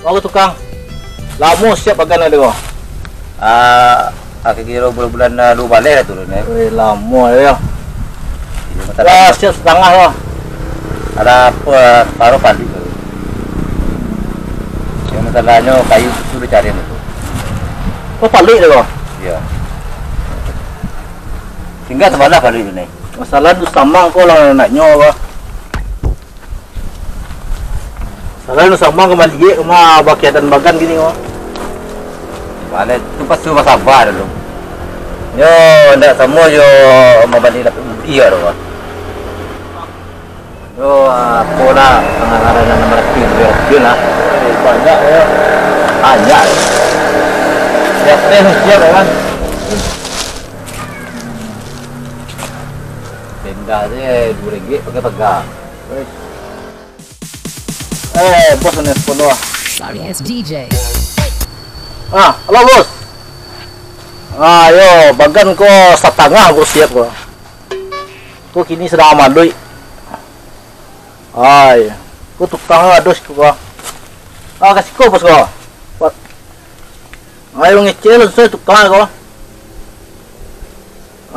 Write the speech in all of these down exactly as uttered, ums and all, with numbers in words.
Apo tukang? Lamo siap bagan ado. Ah, kiro-kiro bulan-bulan, ah, duo baleh lah turun, eh. Weh, lamo yo. Iyo, bentar Lah, lagi. Siap satangah lah. Ado apo, ah, saparuah paluik tu. Yang masalahnya kayu tu sudah cari tu. Oh, paluik tu, Bang? Iyo. Tingga sabalah paluik tu, Nai. Masalah tu samo ko lah naknyo, Bang. Salah nu samo ka maliek, mah, bakiadan bagan kini, mah. Baliak tu pasu basaba dulu. Yo, ndak samo jo mambali lapik budi ka doh, mah. Yo, apo lah, pangaran nan marati, marati lah. Eh, banyak, yo. Banyak. Siap, eh, siap, yo, kan? Tenda je, duo ringgit pakai paga. Eh, bos, ni sepuluh. Sorry, S D J. Ah, halo, bos. Ah, yo, bagan ko satangah, bos, siap ko. Ko kini sadang maluik. Ai, ko tukang ado siko ko. Ah, ka siko, bos, ko. Ayo ngecek lah, suai tukang ko.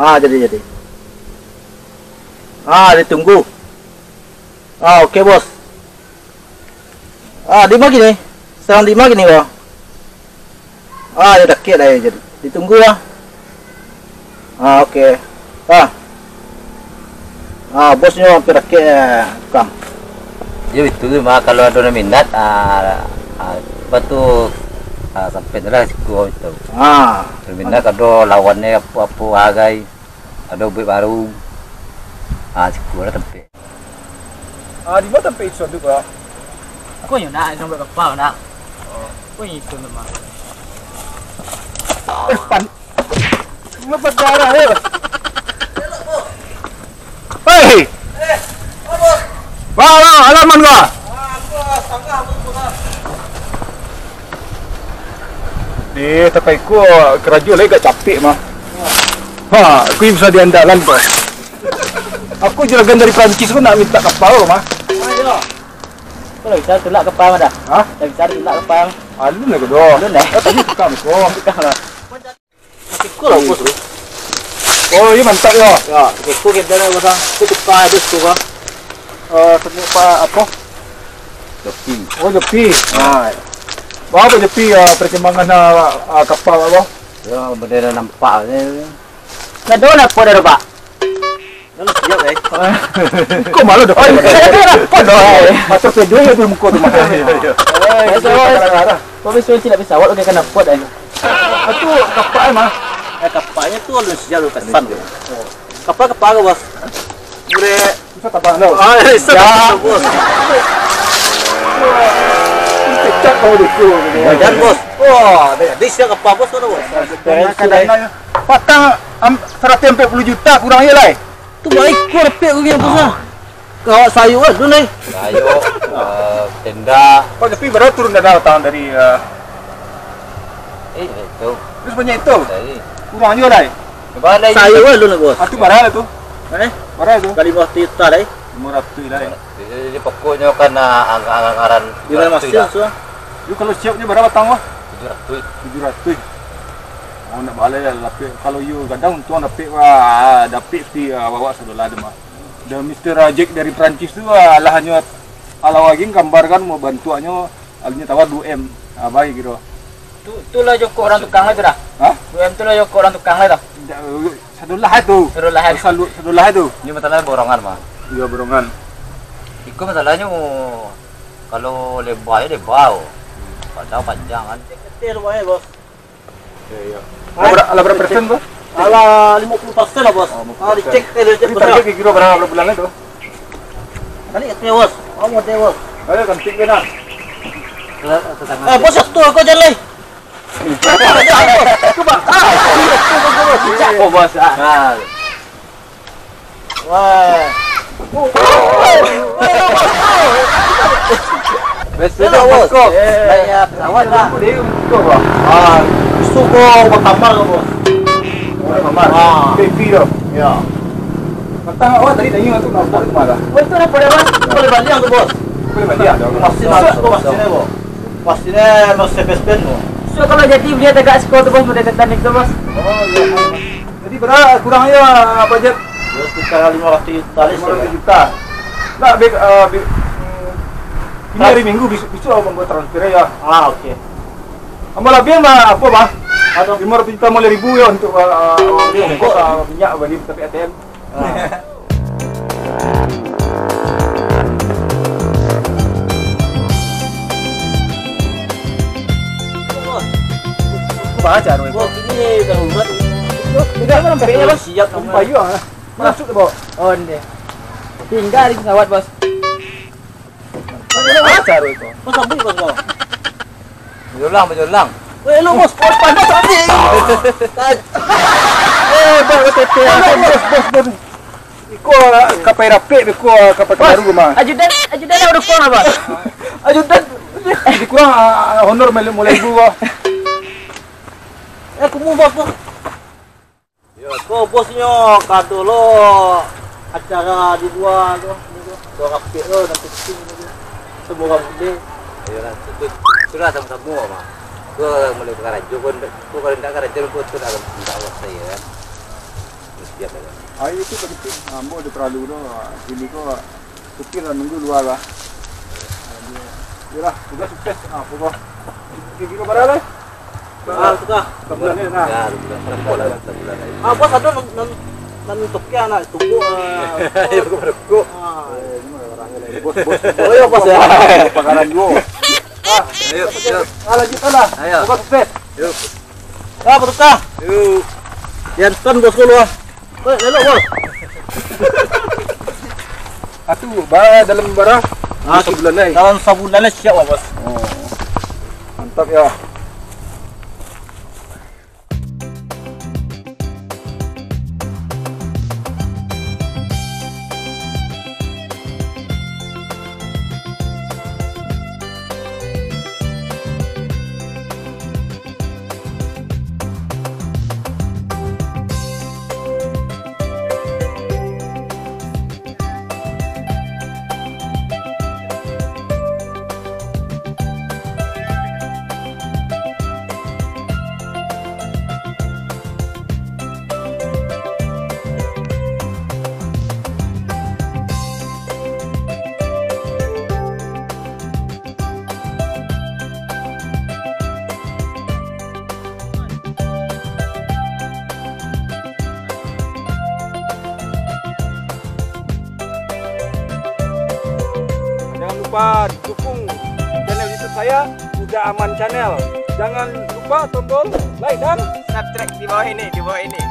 Ah, jadi, jadi. Ah, ditunggu. Ah, oke, bos. Ah, di ma kini? Sadang di ma kini ko? Ah, yo dakek lah, yo, jadi. Ditunggu lah. Ah, oke. Ah. Ah, bosnyo ampia dakek, eh, tukang. Yo, itu mah, kalau ado nan minat, ah, ah, apo tu, ah, sampai lah siko itu. Ah. Nan minat ado lawannyo apo-apo agai. Ado buek baru. Ah, siko lah tampek. Ah, di ma tampek Iksan tu, Pak? Aku nyo nak, nyo buek kapal, nak. Oh. Aku nyo Iksan tu, mah. Eh, pan-, Ngapa darah, yo? Hei! Wah, wah, alaman gua. Eh, tapi aku karajo lai agak capek, mah. Ha, aku bisa diandalan, bos. Aku juragan dari Prancis, aku nak minta kapal, mah. Ayo. Kalau bisa tulak kapal, mah, dah. Hah? Kalau bisa tulak kapal. Alun lah, kedo. Alun, eh? Eh, tadi tukang, ko. Tukang lah. Siko lah, bos, tu. Oh, iyo mantap, yo. Ya, siko kita nak pasang. Itu tukar itu siko, kan. Eh, semua pa-, apo? Joki. Oh, joki. Nah. Baa joki, ah, perkembangan, ah, ah, kapal, apo? Ya, bendera nampak je. Ndak ado napa dah, Pak. Lalu siap, eh. Kok malu dah? Oh, iya, iya, iya. Kok dah, eh? Macam pedo ya tu muka tu, mah. Iya, iya. Eh, biasa, biasa. Kok bisa tidak bisa awak, oke, kena pot, eh. Itu kapal, mah. Eh, kapalnya tu alun siap, alun kesan tu. Kapal, kapal ke, bos? Boleh. Bisa tabang, tau? Ah, bisa tabang, bos. Pecah kau di tu. Badan, bos. Wah, dah, dah siap kapal, bos, tu, bos. Kadang-kadang patang, am, saratus ampek puluah juta kurang je, lai. Tu baik, kau repek kau punya, bos, ah. Kau sayur, kan, tu, lai. Sayur, eh, tenda. Kau tapi baru turun dah datang dari, eh, Eh, itu. Terus banyak itu? Dari. Kurang juga, lai. Coba, lai. Sayur, kan, tu, bos. Ah, tu barang lah tu. Eh? Barang tu. Kali lima ratus juta, lai. Lima ratus, lai. Jadi, jadi pokoknya kan, ah, ang-, ang-, anggaran Di mana tujuh ratus masih, lah. Suah? Yo, kalau siapnya berapa batang, wah? Tujuh ratus. Tujuh ratus. Oh, nak balai lah, lapik. Kalau yo gadang, untung dapik, wah, dapik pi, ah, bawa sadolah tu, mah. Dan Mister Jack dari Prancis tu, wah, lah hanyo alau lagi gambar kan, mau bantuaknyo, alunnyo tawar dua M. Ah, baik kiro. Tu, tu lah jokok urang tukang lah tu dah. Hah? Dua M tu lah jokok urang tukang lah tu. Indak, sadolah tu. Sadolah tu. Salu-, sadolah tu. Ini masalah borongan, mah. Iyo, borongan. Iko masalahnyo, kalau lebar, yo lebar. Padahal panjang kan. Kecil, Bos. Iyo, iyo. Hah? Lah bara-, lah bara persen, Bos? Alah, lima puluh persen lah, Bos. Oh, lima puluh persen. Ah, dicek, eh, dicek. Ini target kiro bara bulan tu? Balik ke Bos. Oh, mau Bos. Ayo, cantik ke, nak? Eh, Bos, ya, tu aku jalan. Cuba. Ah, oh, Bos. Ah. Wah. Biasa tu, Bos. Bos. Eh. Banyak pesawat lah. Dia buka, Bos. Ah, suka berkamar ke, Bos? Oh, berkamar. Ah. Baby tu. Ya. Matang awak tadi tanya tu nampak rumah dah. Oh, itu nampak dah, Bos. Boleh balik aku, Bos. Boleh balik dah. Masih masuk, Bos, sini, Bos. Pastinyo Mercedes Benz tu. So, kalau jadi beli tagak siko tu, Bos, model Titanic tu, Bos. Oh, iyo. Jadi, bara kurang yo, budget? Yo, sekitar limo ratuih juta lah. Limo ratuih juta. Nah, be-, eh, be-, hmm, ini hari Minggu, bisuak, bisuak abang buek transfer yo. Ah, oke. Ambo labiah, Bang, apo, Bang? Apo? Limo ratuih juta limo ribu yo untuk, eh, eh, ongkos, eh, minyak bali tapi A T M. Ah. Baca, Roy. Wah, ini darurat. Tidak, mana nampaknya, Bos? Siap, kamu payu, ah. Masuk tu, Bos. Oh, ini. Tinggal di pesawat, Bos. Baca, Roy, kau. Bos, ambil, Bos, kau. Bajulang, bajulang. Weh, elok, Bos. Bos, panas, ambil. Eh, Bos, O T P, Bos, Bos, Bos. Iko kapai rapek, iko kapai baru mah. Ajudan, ajudan lah dukung apa? Ajudan. Jadi kurang, ah, ah, honor mulai, mulai dulu, ah. Eh, kumu, Bos, Bos. Yo, ko bosnyo kado lo acara di lua tu. Ko rapek lo, nan penting tu. Semua urang mudo. Iyolah, itu, itulah samo-samo mah. Ko mulai bakarajo, ko ndak, ko kalau ndak karajo, ko tu dak, ndak buat sayo kan. Mesti ado. Ah, itu penting. Ambo ado paralu tu. Kini ko Supir lah nunggu lua lah. Iyolah, tugas sukses. Ah, apo kau? Kiro-kiro bara lai? Ah, sudah. Sabulan ni, nah. Ya, sabulan. Sabulan, sabulan. Ah, bos, ado nan, nan, nan tokia nak tumbuk, ah. Iyo, rokok. Ah. Eh, ini mah orangnya lagi. Bos, bos. Oh, iyo, bos, ya. Pakaran juo. Ah, ayo, ayo. Ah, lanjutkan lah. Ayo. Tugas sukses. Yuk. Ah, berkah. Yuk. Jantan bos dulu ah. Weh, elok, Bos. Atu, ba-, dalam bara, ah, sabulan lai. Dalam sabulan lai siap lah, Bos. Oh. Mantap, ya. Jangan lupa dukung channel YouTube saya, Uda Aman Channel. Jangan lupa tombol like dan subscribe di bawah ini, di bawah ini.